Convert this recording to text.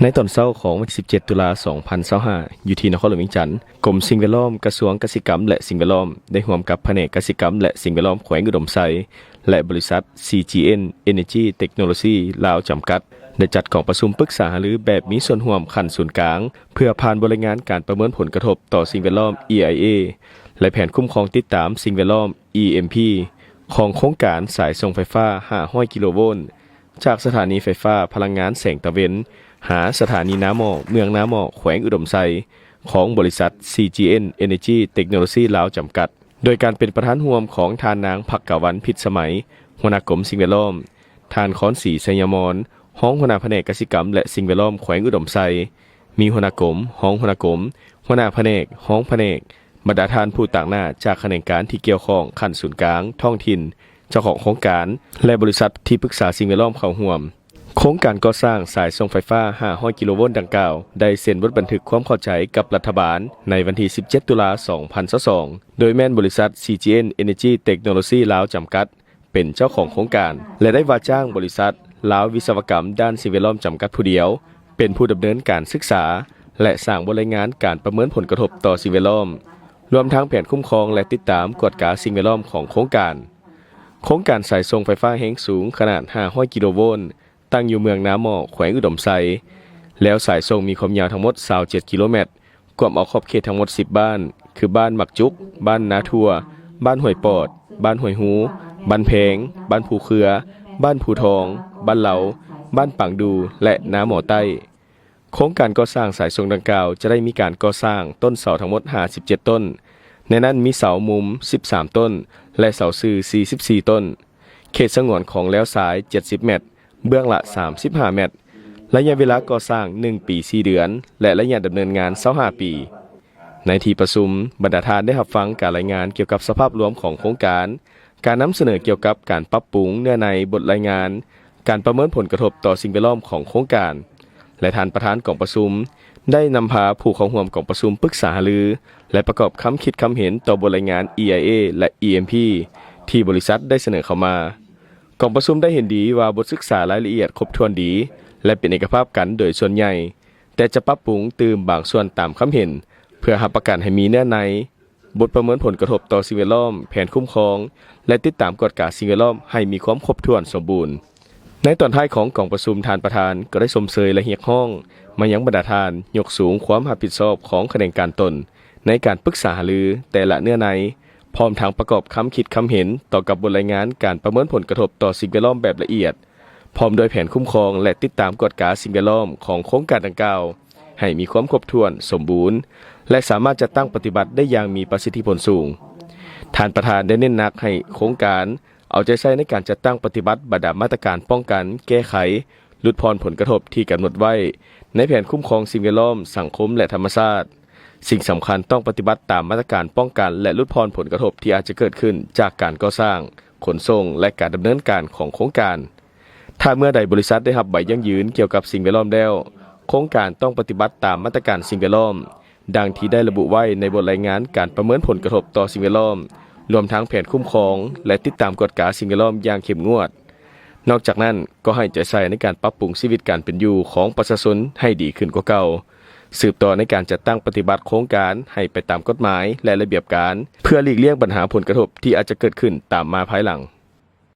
ໃນຕອນເຊົ້າຂອງວັນທີສິບເຈັດ ຕຸລາ ສອງພັນຊາວຫ້າ ຢູ່ທີ່ນະຄອນຫຼວງວຽງຈັນ, ກົມສິ່ງແວດລ້ອມ, ກະຊວງກະສິກຳ ແລະ ສິ່ງແວດລ້ອມ ໄດ້ຮ່ວມກັບພະແນກກະສິກຳ ແລະ ສິ່ງແວດລ້ອມແຂວງອຸດົມໄຊ ແລະ ບໍລິສັດ ຊີຈີເອັນ ເອເນີຈີ ເຕັກໂນໂລຊີ ລາວ ຈຳກັດ ໄດ້ຈັດກອງປະຊຸມປຶກສາຫາລືແບບມີສ່ວນຮ່ວມຂັ້ນສູນກາງ ເພື່ອຜ່ານບົດລາຍງານການປະເມີນຜົນກະທົບຕໍ່ສິ່ງແວດລ້ອມ ອີ ໄອ ເອ ແລະ ແຜນຄຸ້ມຄອງຕິດຕາມສິ່ງແວດລ້ອມ ອີ ເອັມ ພີ ຂອງໂຄງການສາຍສົ່ງໄຟຟ້າ ຫ້າຮ້ອຍ ກິໂລໂວນ ຈາກສະຖານີໄຟຟ້າພະລັງງານແສງຕາເວັນ ຫາສະຖານີນາໝໍ້ ເມືອງນາໝໍ້ ແຂວງອຸດົມໄຊ ຂອງບໍລິສັດ ຊີຈີເອັນ ເອເນີຈີ ເຕັກໂນໂລຊີ ລາວ ຈຳກັດ ໂດຍການເປັນປະທານຮ່ວມຂອງທ່ານນາງ ພັກກະວັນ ພິດສະໄໝ ຫົວໜ້າກົມສິ່ງແວດລ້ອມ, ທ່ານ ຄອນສີ ໄຊຍະມອນ ຮອງຫົວໜ້າພະແນກກະສິກຳ ແລະ ສິ່ງແວດລ້ອມແຂວງອຸດົມໄຊ, ມີຫົວໜ້າກົມ, ຮອງຫົວໜ້າກົມ, ຫົວໜ້າພະແນກ, ຮອງພະແນກ, ບັນດາທ່ານຜູ້ຕາງໜ້າຈາກຂະແໜງການທີ່ກ່ຽວຂ້ອງຂັ້ນສູນກາງ, ທ້ອງຖິ່ນ, ເຈົ້າຂອງໂຄງການ ແລະ ບໍລິສັດທີ່ປຶກສາສິ່ງແວດລ້ອມເຂົ້າຮ່ວມ. ໂຄງການກໍ່ສ້າງສາຍສົ່ງໄຟຟ້າ ຫ້າຮ້ອຍ ກິໂລໂວນດັ່ງກ່າວ ໄດ້ເຊັນບົດບັນທຶກຄວາມເຂົ້າໃຈກັບລັດຖະບານໃນວັນທີສິບເຈັດ ຕຸລາ ສອງພັນຊາວສອງ ໂດຍແມ່ນບໍລິສັດ ຊີຈີເອັນ ເອເນີຈີ ເຕັກໂນໂລຊີ ລາວ ຈຳກັດ ເປັນເຈົ້າຂອງໂຄງການ ແລະ ໄດ້ວ່າຈ້າງບໍລິສັດ ລາວວິສະວະກຳດ້ານສິ່ງແວດລ້ອມ ຈຳກັດຜູ້ດຽວ ເປັນຜູ້ດຳເນີນການສຶກສາ ແລະ ສ້າງບົດລາຍງານການປະເມີນຜົນກະທົບຕໍ່ສິ່ງແວດລ້ອມ, ລວມທັງແຜນຄຸ້ມຄອງ ແລະ ຕິດຕາມກວດກາສິ່ງແວດລ້ອມຂອງໂຄງການ. ໂຄງການສາຍສົ່ງໄຟຟ້າແຮງສູງຂະໜາດ ຫ້າຮ້ອຍ ກິໂລໂວນ ຕັ້ງຢູ່ເມືອງນາໝໍ້ ແຂວງອຸດົມໄຊ, ແລວສາຍສົ່ງມີຄວາມຍາວທັງໝົດ ຊາວເຈັດ ກິໂລແມັດ, ກວມເອົາຂອບເຂດທັງໝົດ ສິບ ບ້ານ ຄື ບ້ານໝາກຈຸກ, ບ້ານນາຖົ່ວ, ບ້ານຫ້ວຍປອດ, ບ້ານຫ້ວຍຮູ, ບ້ານແພງ, ບ້ານພູເຄືອ, ບ້ານພູທອງ, ບ້ານເລົາ, ບ້ານປາງດູ ແລະ ນາໝໍ້ໃຕ້. ໂຄງການກໍ່ສ້າງສາຍສົ່ງດັ່ງກ່າວ ຈະໄດ້ມີການກໍ່ສ້າງຕົ້ນເສົາທັງໝົດ ຫ້າສິບເຈັດ ຕົ້ນ, ໃນນັ້ນມີເສົາມຸມ ສິບສາມ ຕົ້ນ ແລະ ເສົາຊື່ ສີ່ສິບສີ່ ຕົ້ນ. ເຂດສະຫງວນຂອງແລວສາຍ ເຈັດສິບ ແມັດ, ເບື້ອງລະ ສາມສິບຫ້າ ແມັດ. ໄລຍະເວລາກໍ່ສ້າງ ໜຶ່ງປີ ສີ່ເດືອນ ແລະ ໄລຍະດຳເນີນງານ ຊາວຫ້າ ປີ. ໃນທີ່ປະຊຸມ, ບັນດາທ່ານໄດ້ຮັບຟັງການລາຍງານກ່ຽວກັບສະພາບລວມຂອງໂຄງການ, ການນຳສະເໜີກ່ຽວກັບການປັບປຸງເນື້ອໃນບົດລາຍງານການປະເມີນຜົນກະທົບຕໍ່ສິ່ງແວດລ້ອມຂອງໂຄງການ ແລະ ທ່ານປະທານກອງປະຊຸມໄດ້ນຳພາຜູ້ເຂົ້າຮ່ວມກອງປະຊຸມປຶກສາຫາລື ແລະ ປະກອບຄຳຄິດຄຳເຫັນຕໍ່ບົດລາຍງານ ອີ ໄອ ເອ ແລະ ອີ ເອັມ ພີ ທີ່ບໍລິສັດໄດ້ສະເໜີເຂົ້າມາ. ກອງປະຊຸມໄດ້ເຫັນດີວ່າບົດສຶກສາລາຍລະອຽດຄົບຖ້ວນດີ ແລະ ເປັນເອກະພາບກັນໂດຍສ່ວນໃຫຍ່, ແຕ່ຈະປັບປຸງຕື່ມບາງສ່ວນຕາມຄຳເຫັນ ເພື່ອຮັບປະກັນໃຫ້ມີເນື້ອໃນ ບົດປະເມີນຜົນກະທົບຕໍ່ສິ່ງແວດລ້ອມ, ແຜນຄຸ້ມຄອງ ແລະ ຕິດຕາມກວດກາສິ່ງແວດລ້ອມໃຫ້ມີຄວາມຄົບຖ້ວນສົມບູນ. ໃນຕອນທ້າຍຂອງກອງປະຊຸມ, ທ່ານປະທານກໍໄດ້ຊົມເຊີຍ ແລະ ຮຽກຮ້ອງມາຍັງບັນດາທ່ານ ຍົກສູງຄວາມຮັບຜິດຊອບຂອງຂະແໜງການຕົນໃນການປຶກສາຫາລືແຕ່ລະເນື້ອໃນ, ພ້ອມທັງປະກອບຄຳຄິດຄຳເຫັນຕໍ່ກັບບົດລາຍງານການປະເມີນຜົນກະທົບຕໍ່ສິ່ງແວດລ້ອມແບບລະອຽດ, ພ້ອມດ້ວຍແຜນຄຸ້ມຄອງ ແລະ ຕິດຕາມກວດກາສິ່ງແວດລ້ອມຂອງໂຄງການດັ່ງກ່າວ ໃຫ້ມີຄວາມຄົບຖ້ວນ, ສົມບູນ ແລະ ສາມາດຈັດຕັ້ງປະຕິບັດໄດ້ຢ່າງມີປະສິດທິຜົນສູງ. ທ່ານປະທານໄດ້ເນັ້ນໜັກໃຫ້ໂຄງການເອົາໃຈໃສ່ໃນການຈັດຕັ້ງປະຕິບັດບັນດາມາດຕະການປ້ອງກັນ, ແກ້ໄຂ, ຫຼຸດຜ່ອນຜົນກະທົບທີ່ກຳນົດໄວ້ໃນແຜນຄຸ້ມຄອງສິ່ງແວດລ້ອມ, ສັງຄົມ ແລະ ທຳມະຊາດ. ສິ່ງສຳຄັນຕ້ອງປະຕິບັດຕາມມາດຕະການປ້ອງກັນ ແລະ ຫຼຸດຜ່ອນຜົນກະທົບທີ່ອາດຈະເກີດຂຶ້ນຈາກການກໍ່ສ້າງ, ຂົນສົ່ງ ແລະ ການດຳເນີນການຂອງໂຄງການ. ຖ້າເມື່ອໃດບໍລິສັດໄດ້ຮັບໃບຢັ້ງຢືນກ່ຽວກັບສິ່ງແວດລ້ອມແລ້ວ, ໂຄງການຕ້ອງປະຕິບັດຕາມມາດຕະການສິ່ງແວດລ້ອມ ດັ່ງທີ່ໄດ້ລະບຸໄວ້ໃນບົດລາຍງານການປະເມີນຜົນກະທົບຕໍ່ສິ່ງແວດລ້ອມ, ລວມທັງແຜນຄຸ້ມຄອງ ແລະ ຕິດຕາມກວດກາສິ່ງແວດລ້ອມຢ່າງເຂັ້ມງວດ. ນອກຈາກນັ້ນ, ກໍໃຫ້ໃຈໃສ່ໃນການປັບປຸງຊີວິດການເປັນຢູ່ຂອງປະຊາຊົນໃຫ້ດີຂຶ້ນກວ່າເກົ່າ, ສືບຕໍ່ໃນການຈັດຕັ້ງປະຕິບັດໂຄງການໃຫ້ໄປຕາມກົດໝາຍ ແລະ ລະບຽບການ, ເພື່ອຫຼີກລ່ຽງບັນຫາຜົນກະທົບທີ່ອາດຈະເກີດຂຶ້ນຕາມມາພາຍຫຼັງ.